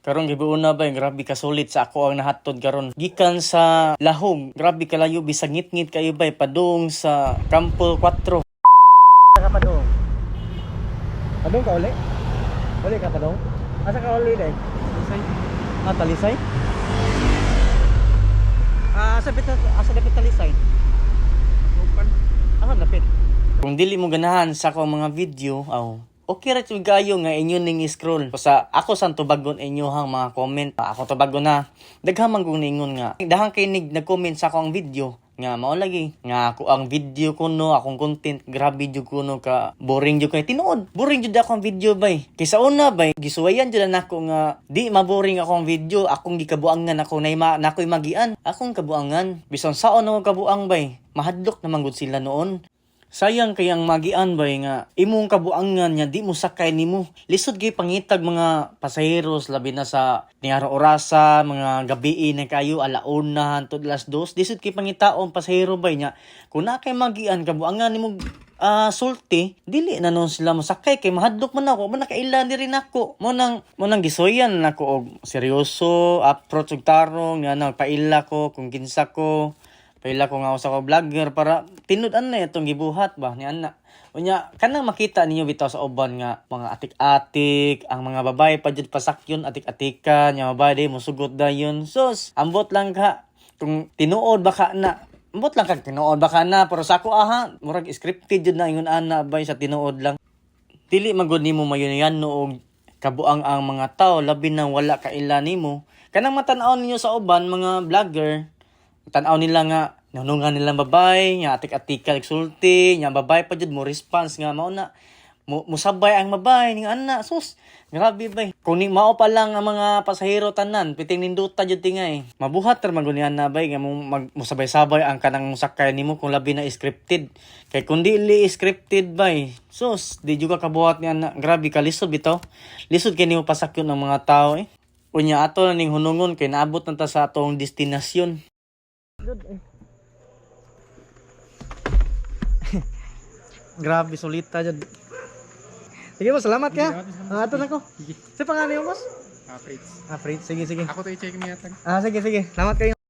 Karon gibuuna ba, grabe ka sulit sa ako ang nahatod karon. Gikan sa Lahog, grabe kalayo, bisag ngit-ngit kayo bay, padung sa Kampo 4. Ka padung. Padung ka uli? Uli ka padung? Asa ka uli day? Talisay. Ah, Talisay? Ah, asa dapit Talisay? Asa dapit? Kung dili mo ganahan sa akong mga video, aw, okay ra jud kayo nga inyo ning scroll. Basta ako san tubagon inyohang mga comment. Ah, ako tubagon na. Daghan man kong ningon nga. Dahang kay nig nag-comment sa akong video nga mao lagi nga ako ang video kuno, akong content grabe jud kuno ka boring jud kay tinuod, boring jud akong video bay. Kay sa una bay, gisuwayan jud na nako nga di maboring akong video. Akong gikabuangan, ako nay ma nakoy magian akong kabuangan, bisan saon ako kabuang bay, mahadlok naman gud sila noon. Sayang kay ang magian bay nga imong kabuangan nga di mo sakay nimo. Lisod kay pangitag mga pasaheros, labi na sa niara orasa, mga gabii na kayo, alauna hantod alas 2. Lisod kay pangitaon pasahero bay nya. Kung naa kay magian kabuangan nimo sulti, dili na noon sila mosakay kay mahadlok man ako, man nakaila ni rin ako. Mo nang gisuyan nako og seryoso approach og tarong nga nagpaila ko kung kinsa ko. Paila ko nga usa ko vlogger para tinud-an na itong gibuhat ba ni ana. Unya kanang makita ninyo bitaw sa uban nga mga atik-atik, ang mga babae pa jud pasakyon atik-atikan, nya babae di musugot dayon. Sus, ambot lang ka kung tinuod ba ka na. Ambot lang kag tinuod ba ka na, pero sa ako aha, murag scripted jud na ingon ana bay sa tinuod lang. Dili magud nimo mayunayan og kabuang ang mga tao, labi na wala kaila nimo. Kanang matan-aw ninyo sa uban mga vlogger, tan-aw nila nga nanungan nilang babay nga atik-atika sulti nga babay pa jud mo response nga mao na mo musabay ang babay ning ana. Sus, grabe bay, kung ni mao pa lang ang mga pasahero tanan, piting ninduta jud tingay mabuhat ra man gud ni ana bay nga mo mag musabay-sabay ang kanang musakay nimo kung labi na scripted. Kay kung dili scripted bay, sus, di jud ka kabuhat ni ana. Grabe kalisod bitaw, lisod kay nimo pasakyon ang mga tao eh. Unya ato na ning hunungon kay naabot na ta sa atong destinasyon. Good eh. Grabe sulita jud. Sige boss, salamat ka. Ah, ato na ko. Sa pangalan mo, boss? Ah, Fritz. Ah, Fritz. Sige, sige. Ako to i-check niya tag. Ah, sige, sige. Salamat kayo.